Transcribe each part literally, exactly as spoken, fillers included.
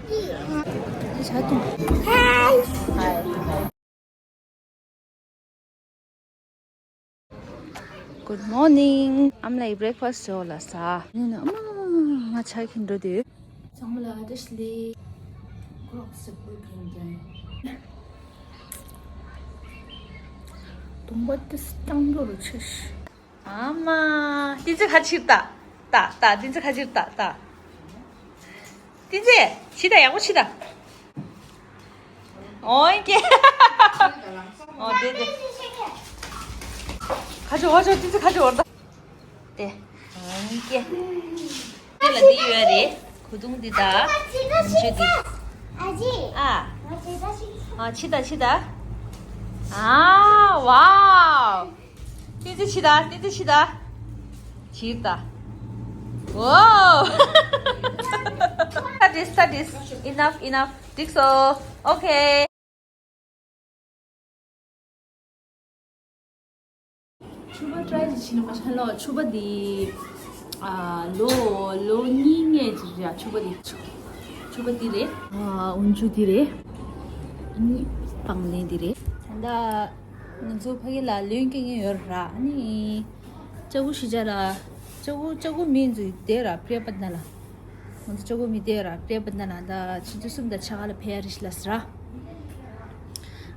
Hi. Hi. Good morning. ཨ་མ་ལགས་breakfast བཟོ་ལ་ཟ། ཡིན་ན་ཨ་མ་ང་ཆ་ཁྱིམ་འགྲོ་དུས། ཚང་མ་ལ་བཀྲ་ཤིས་བདེ་ལེགས། Crocs བོད་ཁྱིམ་དྲན། གདོང་པ་དེ་སྐྱང་འགྲོ་རུ་ཆེ་ཤི། ཨ་མ། བསྟན་འཛིན་ཁ་ཕྱིར་ལྟ། ལྟ་ལྟ་བསྟན་འཛིན་ཁ་ཕྱིར་ལྟ་ལྟ། བསྟན་འཛིན། ཕྱིར་ལྟ་ཡག་པོ་ཕྱིར་ལྟ། ཨོ་ཀེ། ཨོ་དེ་དེ། ཁ་ཕྱོགས་ཁ་ཕྱོགས་བསྟན་འཛིན་ཁ་ཕྱོགས་འོར་ལྟ། དེ། ཨོ་ཀེ། དེ་ལ་འདི་ཡོད་རེད། གོས་ཐུང་འདི་དང་། ལོངས་སྤྱོད་འདི། ཨ། ཨ་ཕྱིར་ལྟ་ཕྱིར་ལྟ། ཨ་ཝའོ། ཏི་ཙི་ཕྱི་ད། ཏི་ཙི་ཕྱི་ད། ཕྱི་ད། Whoa! Studies, studies. Enough, enough. འགྲིག་སོང་། Okay. ཕྱུ་པ་try ཅིག་བྱས་ན་མ་ཤ་ལོ། ཕྱུ་པ་འདི་ཨ་ལོ་ལོ་གཉིས་ལྔའི་ཅིག་རེད། ཕྱུ་པ་འདི། ཕྱུ་པ་འདི་རེད། ཨ་འོན་ཆུ་འདི་རེད། ཨ་ནི་པང་ལེན་འདི་རེད། ད་ལྟ་ང་ཚོ་ཕ་གི་ལ་ལོན་སྐྱེལ་མཁན་ཡོད་ར། ཨ་ནི་ལྕགས་སྐུ་ཤི་ཆ་ལ། ལྕགས་སྐུ་ལྕགས་སྐུ་མི་འཛུལ་དེ་ར་པྲེ་པ་ན་ལ། ང་ཚོ་ལྕགས་སྐུ་མི་དེ་ར་པྲེ་པ་ན་ལ། ད་ཆུ་ཚོད་གསུམ་དང་ཕྱེད་ཀ་ལ་ཕེབས་ཡ་རེད་ཤི་ལ་ཟེར་ར།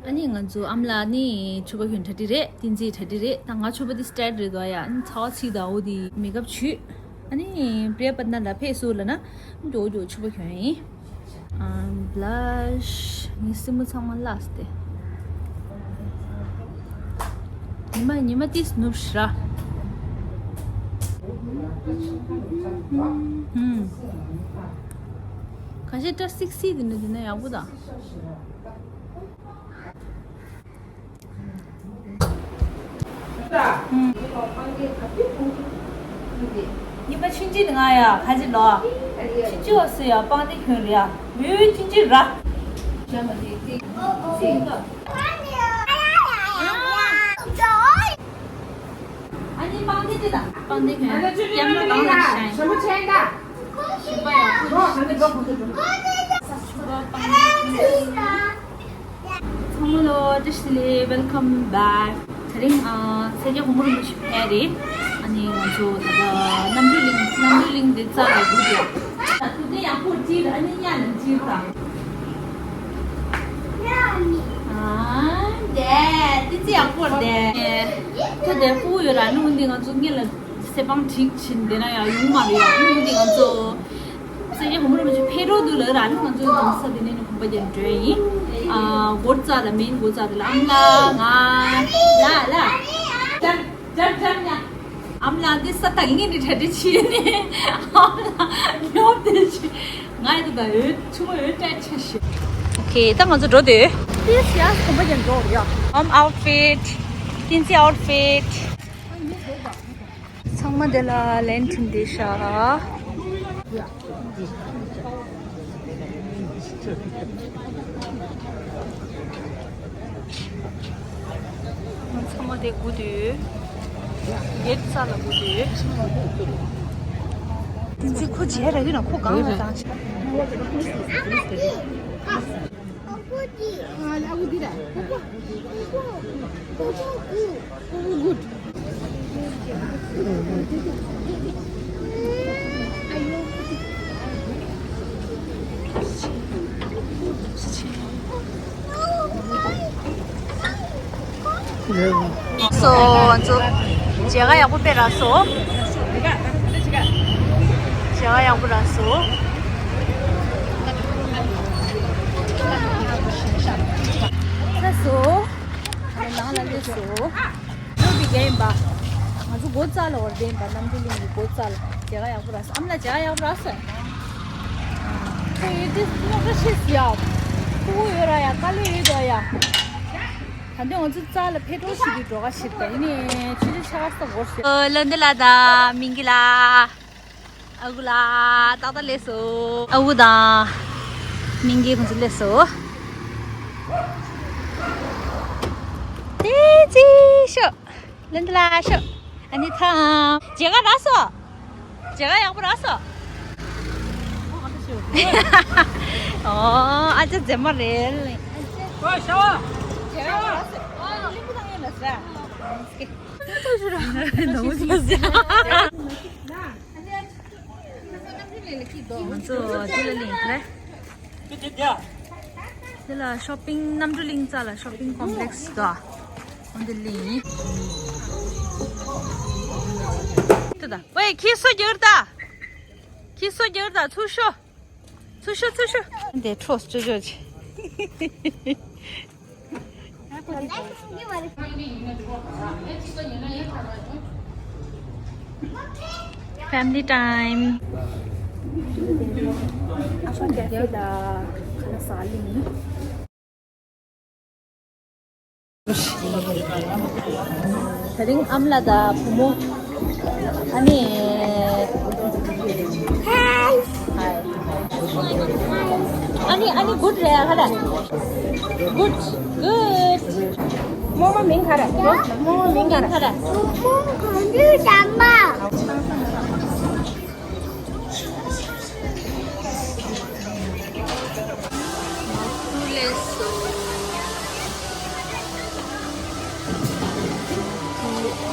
ཨ་ནི་ང་ཚོ་ཨ་མ་ལགས་ནི་ཕྱུ་པ་གྱོན་གྲ་སྒྲིག་རེད། བསྟན་འཛིན་གྲ་སྒྲིག་རེད། ད་ང་ཕྱུ་པ་འདི་straight རེད་དོ་ཡ། ཨ་ནི་ཚ་བ་ཚིག་དང་འོ་དེ་མེ་ཀབ་བྱུས། ཨ་ནི་པྲེ་པ་ན་ལ་ཕེབས་སུ་ལ་ན་མགྱོགས་མགྱོགས་ཕྱུ་པ་གྱོན་ཡིན། ཨམ་blush ངའི་སེན་མོ་ཚང་མ་བརླགས་ཏེ། ཉི་མ་ཉི་མ་ཏིས་ནུབ་ཤི་ར། ཧུམ། ཁ་ཤས་སྐྲ་སིག་སིག་དེ་འདྲ་དེ་ན་ཡག་པོ་དང་། གཉིས་པ་ཆུང་ཆུང་ང་ཡ་ཁ་ཅིག་ལོ། ཆུང་ཆུང་སུ་ཡ་པང་དེ་གྱོན་རེད་ཡ། ཡོད་ཆུང་ཆུང་ར། ཨ་ནི་པང་དེ་དེ་ད། པང་དེ་གྱོན། ཡང་ན་པང་ལ་ཤན། ཞིམ་པ་ཡོད། ཚང་མ་ལོ་བཀྲ་ཤིས་བདེ་ལེགས། welcome back. དེ་རིང་ཨ་སེར་སྐྱ་གོང་མ་རིན་པོ་ཆེ་ཕེབས་རེད། ཨ་ནི་ང་ཚོ་ད་ལྟ་རྣམ་གྲོལ་གླིང་། རྣམ་གྲོལ་གླིང་དེ་རྩ་ལ་སྒུག་ཡོད། ད་དེ་ཡག་པོ་ཅིག་ཨ་ནི་གཉའ་ལ་ཅིག་དང་། ཨ་དེ་དེ་ཅི་ཡག་པོ་རེད། ད་དེ་ཕྲུ་གུ་ཡོད་ར་ནི་འདི་ང་ཚོ་སྔོན་ལ་གསེར་པང་བསྒྲིགས་ཕྱིན་དེ་ན་ཡང་ཡོང་མ་རེད་ཡ། ཨ་ནི་འདི་ང་ཚོ། སེར་སྐྱ་གོང་མ་རིན་པོ་ཆེ་ཕེབས་འགྲོ་འདུག་ལ་ར་ནི་ང་ཚོ་དུང་ས་དེ་ནས་ནི་གོམ་པ་རྒྱབ་འགྲོ་ཡིན། ཨ་སྒོ་རྩ་ལ་མིན། སྒོ་རྩ་དེ་ལ་ཨམ་ལགས་ང་ལ་ལ་ལ་ལ་ལ། ཨམ་ལགས་འདི་ས་ད་ངེད་ནི་གྲ་སྒྲིག་བྱས་ནས་ཨམ་ལགས་ཉོབ་དེ་བྱས། ང་ཡི་ད་འོད་ཆུང་མ་འོད་ཀྲད་ཆ་ཞིག Okay, ད་ང་ཚོ་འགྲོ་དུས། This yes གོམ་པ་རྒྱབ་འགྲོ་རེད་ཡ། ཨམ་outfit། ཏིན་ཙི་outfit། ཚང་མ་དེ་ལ་ལན་ཁྲིམས་བསྡད་ཤག་ཚང་མ་དེ་སྒུག་དུས། གེད་རྩ་ལ་སྒུག་དུས། ཏིན་ཙི་ཁོ་རྗེས་ར་ཡིན་ན་ཁོ་གང་ལ་བཏང་ཆ། སོ་ང་ཚོ་མཇལ་ཁ་ཡག་པོ་སྤྲད་རག་སོང་། མཇལ་ཁ་ཡག་པོ་རག་སོང་། ཚར་སོང་། ནང་ལ་སླེབས་སོང་། ལོ་དེ་རྒྱ་ཡིན་པ། ང་ཚོ་སྒོ་རྩ་ལ་བར་དེ་ཡིན་པ། རྣམ་གྲོལ་གླིང་གི་སྒོ་རྩ་ལ། མཇལ་ཁ་ཡག་པོ་རག་སོང་། ཨ་མ་ལགས་མཇལ་ཁ་ཡག་པོ་རག་སོང་། ཁོ་ཡི་དེ་སློབ་གྲྭ་ཆེ་སི་ཡ། ཕྲུ་གུ་ཡོད་ར་ཡ། དཀའ་ལས་ཡོད་དོ་ཡ། ད་ལྟ་ང་ཚོ་རྩ་ལ་ཕེབས་འགྲོ་ཞིག་གི་འགྲོ་ག་ཞིག་ད་ཡིན་ནས་ཆུ་ཚོད་ཕྱེད་ཀ་ཙམ་འགོར་སོང་། ཨོ་ལོན་ཏི་ལ་དང་མིང་གི་ལ། ཨ་ཁུ་ལ་ཏག་ཏག་སླེབས་སོང་། ཨ་ཁུ་དང་མིང་གི་ཁོང་ཚོ་སླེབས་སོང་། ཏི་ཙི་ཤོག་ལོན་ཏི་ལ་ཤོག་ཨ་ནི་ཐང་། མཇལ་ཁ་རག་སོང་། མཇལ་ཁ་ཡག་པོ་རག་སོང་། ཨོ། ཨ་ཅག་མཛེས་མ་རེད། ཨ་ཅག་ཨོ་ཤ་བ། ཤ་བ། ཨོ་ལིམ་བུ་དང་ཡོད་ལ་ཟ། ང་ཚོ་དེ་ལ་ལིང་རེད། དེ་ལ་ཤོ་པིང་གནམ་གྲུ་གླིང་རྩ་ལ་ཤོ་པིང་ཀོམ་པི་ལེགས་དོ། འོན་ཏེ་ལིང་། དེ་ད་ཝེ་ཁྱི་སོ་རྒྱག་ད། ཁྱི་སོ་རྒྱག་ད་ཚུར་ཤོག་ཚུར་ཤོག་ཚུར་ཤོག་འདི་ཁྲོ་སྤྲོ་ཆོག་ཆེ། Family time. ཨ་ཤོ་ཀེ་ཧྥེ་ད་ཁ་ན་ས་ལིང་། དེ་རིང་ཨ་མ་ལགས་དང་བུ་མོ། ཨ་ནི། ཧའི། ཨ་ནི་ཨ་ནི་གུཌ་རེད་ཨ་ཁ་ར། གུཌ་གུཌ། རྨོ་མོ་མིང་ག་རེ། རྨོ་མོ་མིང་ག་རེ། རྨོ་མོ་གོན་འདུག་ཟ་མ།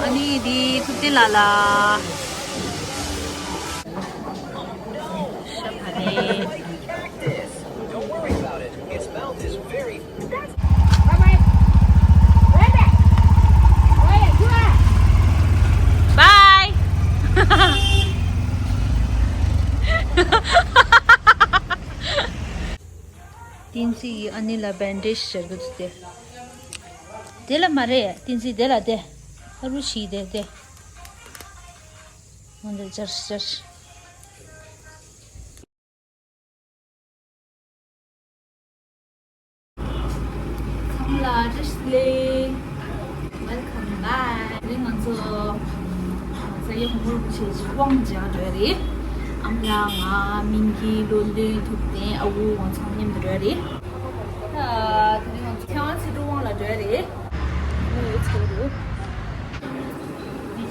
ཨ་ནི་འདི་ཐུབ་བསྟན་ལགས་ལ། ཤ་བ་ནི། བྷའི། བསྟན་འཛིན་གྱིས་ཨ་ནི་ལ་བེན་ཌེཇ་སྦྱར་གི་འདུག་སྟེ། དེ་ལ་མ་རེད་བསྟན་འཛིན་དེ་ལ་དེ། ཨ་རུ་ཞིག་དེ་དེ། འོན་ཏེ་སྦྱར་སྦྱར། ཚང་མ་ལ་བཀྲ་ཤིས་བདེ་ལེགས། Welcome back. དེ་རིང་ང་ཚོ་རྩ་བའི་བུ་མོ་རིན་པོ་ཆེ་གི་དབང་མཇལ་འགྲོ་ཡ་རེད། ཨ་མ་ལགས་ང་སྨིན་སྐྱིད་བློ་ལྡན་ཐུབ་བསྟན་ཨ་ཁུ་ང་ཚོ་མཉམ་དུ་འགྲོ་ཡ་རེད། ད་དེ་རིང་ང་ཚོ་མཁས་དབང་ཚེ་སྒྲོན་དབང་ལ་འགྲོ་ཡ་རེད། ངོ་ཡོད་ཚོད་རེད།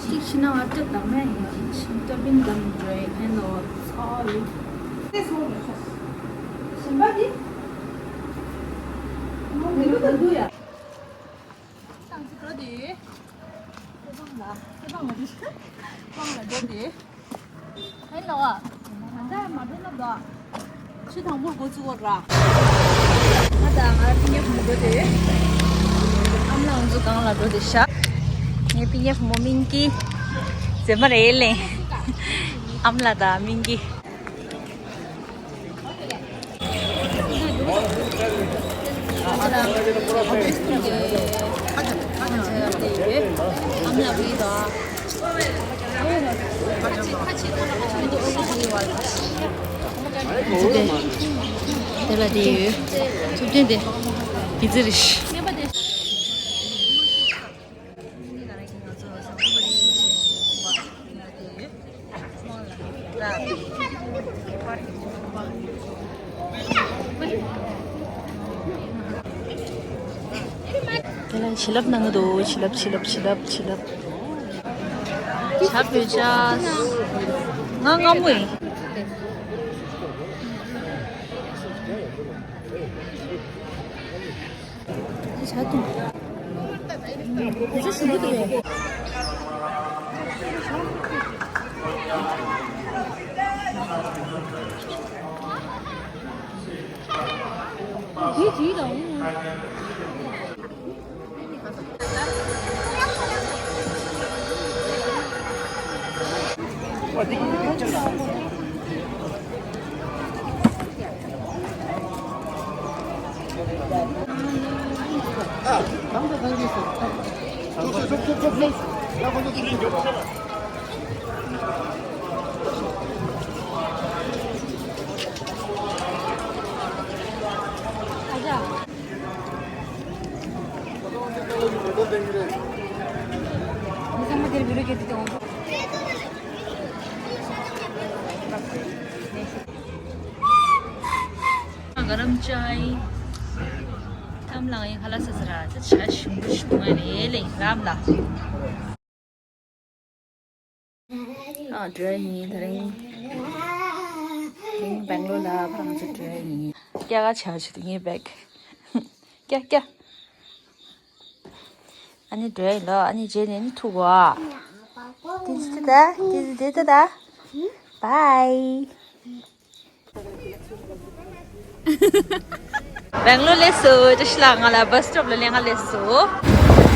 གཅིག་ཤི་ན་ང་སྐྲ་བདམས་ཡ་ཡིན། ཤི་སྐྲ་བིན་བདམས་འགྲོ་ཡ་ཡིན་ནོ་ཚ་ལུ། ཞིམ་པ་འདི། མོ་མི་ལུ་ད་འདུག་ཡ། ཏང་ཅི་འགྲོ་དེ། ཁེ་བང་ལ་ཁེ་བང་མ་འདི་བང་ལ་འགྲོ་དེ། ཧེ་ལོ། ང་ད་མ་འགྲོ་ན་དོ། ཆུ་དང་པོར་འགོ་བཙུགས་འོར་ར། ང་དང་ང་པིན་ཉེ་བུ་མོ་འགྲོ་དེ། ཨ་མ་ལགས་ང་ཚོ་སྒང་ལ་འགྲོ་དེ་ཤག་ངའི་པིན་ཉེ་བུ་མོ་སྨིན་སྐྱིད། མཛེས་མ་རེད་ལེ། ཨ་མ་ལགས་དང་སྨིན་སྐྱིད། དེ་ལ་དེ་ཡོད། ཐུབ་བསྟན་དེ། དེ་ཚེ་རིང་། དེ་ལ་བྱིན་རླབས་གནང་གི་འདུག་བྱིན་རླབས་བྱིན་རླབས་བྱིན་རླབས་བྱིན་རླབས། ཇ་བོད་ཇ། ང་སྔ་མོ་ཡིན། ཇ་འཐུང་། དེ་ཚོ་ཞིམ་པོ་འདུག་གས། དེ་ཇི་ལ། गरम चाय। ཨ་མ་ལགས་ངའི་ཁ་ལག་ཟ་ཟ་ར་ད་ཇ་ཞིམ་པོ་ཞིག་འཐུང་ཡ་རེད་ལེ་ཨ་མ་ལགས། ཨ་འགྲོ་ཡ་ཡིན་དེ་རིང་། ཨིན། སྦེང་ལོར་ལ་ཕར་ང་ཚོ་འགྲོ་ཡ་ཡིན། སྐྱ་ཀ་ཆ་ཆུ་དེ་ངའི་བེག་སྐྱ་སྐྱ། ཨ་ནི་འགྲོ་ཡ་ཡིན་ལ། ཨ་ནི་རྗེས་ནས་ནི་ཐུག་གོ། ཏིན་ཏི་ཏ་ཏིན་ཏི་ཏ་ཏ། བའི། སྦེང་ལོར་སླེབས་སོང་། བཀྲ་ཤིས་ལགས། ང་ལ་བྷ་སི་སི་ཊོབ་ལ་སླེབས། ང་སླེབས་སོང་།